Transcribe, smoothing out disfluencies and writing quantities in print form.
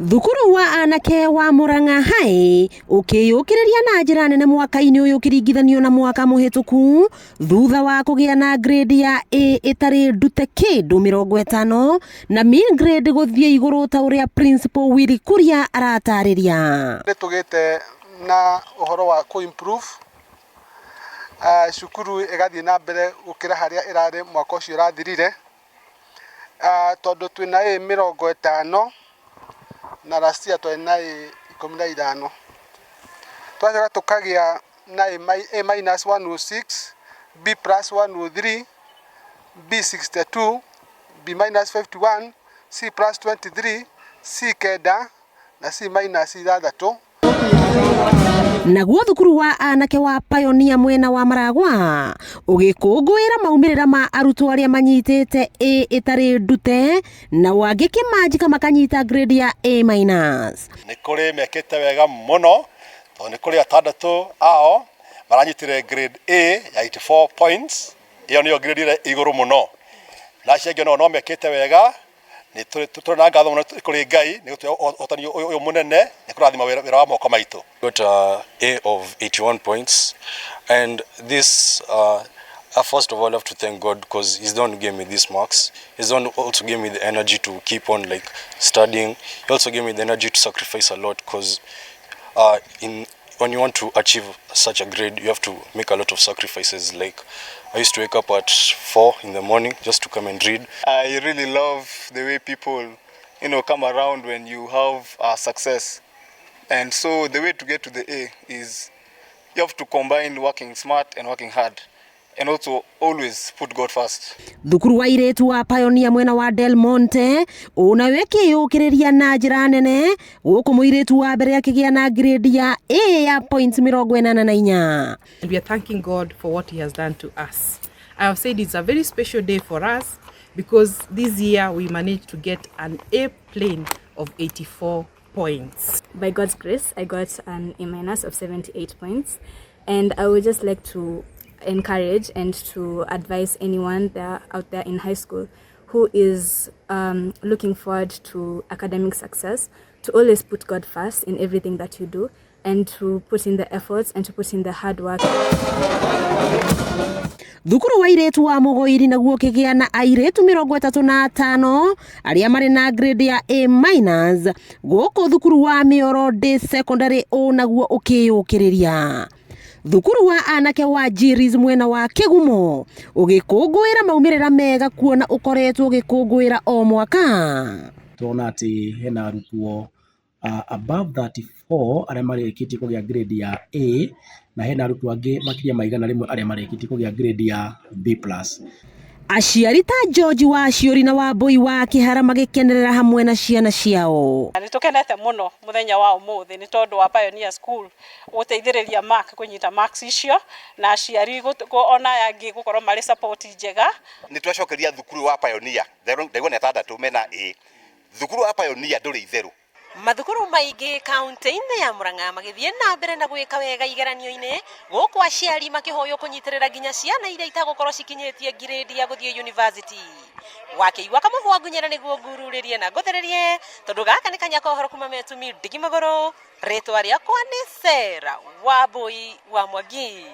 Thukuru wa anake wa Murang'a High ũkĩyũkĩrĩria na njĩra nene mwaka-inĩ ũyũ ũkĩringithanio na mwaka mũhĩtũku thutha wa kũgĩa na grade ya A ĩtarĩ ndute kĩndũ 50 na mean grade gũthiĩ igũrũ ta ũrĩa principal Willy Kuria aratarĩria. Nĩ tũgĩte na ũhoro wa kũ improve cukuru ĩgathiĩ na mbere gũkĩra harĩa ĩrarĩ mwaka ũcio ũrathirire, tondũ twĩna A 50 na last year twarĩ na A 15. Twacoka tũkagĩa na A minus 106, B plus 103, B 62, B minus 51, C plus 23, C 9 na C minus 6. Naguo thukuru wa anake wa Pioneer mwena wa Maragwa ũgĩkũngũĩra maumĩrĩra ma arutwo arĩa manyitĩte A ĩtarĩ ndute na wangĩ kĩmanjĩka makanyita grade ya A minus. Nĩ kũrĩ mekĩte wega mũno tondũ nĩ kũrĩ atandatũ ao maranyitire grade A ya 84 points, ĩyo nĩyo grade ĩrĩa igũrũ mũno, na acio angĩ nao no mekĩte wega. Nĩ tũrĩ na ngatho mũno kũrĩ Ngai nĩ gũtũhe ũhotani ũyũ mũnene, nĩ kũrathima wĩra wa moko maitũ. Got a A of 81 points, and this first of all I have to thank God because he's the one who gave me these marks. He's the one who also gave me the energy to keep on like studying. He also gave me the energy to sacrifice a lot because in when you want to achieve such a grade, you have to make a lot of sacrifices. Like I used to wake up at 4 in the morning just to come and read. I really love the way people come around when you have success. And so the way to get to the A is you have to combine working smart and working hard, and also always put God first. Thukuru wa irĩtu wa Pioneer mwena wa Del Monte onayo ĩkĩyũkĩrĩria na njĩra nene gũkũ mũirĩtu wa mbere akĩgĩa na grade ya A ya points 84. And we are thanking God for what He has done to us. I have said it's a very special day for us because this year we managed to get an A plain of 84 points. By God's grace, I got an A minus of 78 points. And I would just like to encourage and to advise anyone there out there in high school who is looking forward to academic success to always put God first in everything that you do and to put in the efforts and to put in the hard work. Thukuru wa irĩtu wa Mũgoiri naguo ũkĩgĩa na airĩtu 35 arĩa marĩ na grade ya A minus gũkũ thukuru wa Mĩoro Day Secondary o naguo ũkĩyũkĩrĩria. Thukuru wa anake wa Jiris mwena wa Kĩgumo ũgĩkũngũĩra maumĩrĩra mega kuona ũkoretwo ũgĩkũngũĩra o mwaka. Turona atĩ hena arutwo above 34 arĩa marĩkĩtie kũgĩa grade ya A na hena arutwo angĩ makĩria ma 100 arĩa marĩkĩtie kũgĩa grade ya B plus. Aciari ta George wa Ciũri na Wambui wa Kĩhara magĩkenerera hamwe na ciana ciao. Nĩ tũkenete mũno mũthenya wa ũmũthĩ nĩ tondũ wa Pioneer School gũteithĩrĩria Mark kũnyita marks icio na aciari ona aya angĩ gũkorwo marĩ support njega. Nĩ twacokeria thukuru wa Pioneer, ndaigua nĩ atandatũ mena A. Thukuru wa Pioneer ndũrĩ itherũ. Mathukuru maingĩ kaunti-inĩ ya Murang'a magĩthiĩ na mbere na gwĩka wega igeranio-inĩ gũkũ aciari makĩhoywo kũnyitĩrĩra nginya ciana iria itagũkorwo cikinyĩtie ngirĩndi ya gũthiĩ university. Wakĩigua kamũhwa ngunyĩra nĩguo ngururĩrie na ngũthĩrĩrie tondũ gaka nĩ kanya ka ũhoro kuma metumi ndigi magũrũ. Rĩtwa rĩakwa nĩ Sarah Wambui wa Mwangi.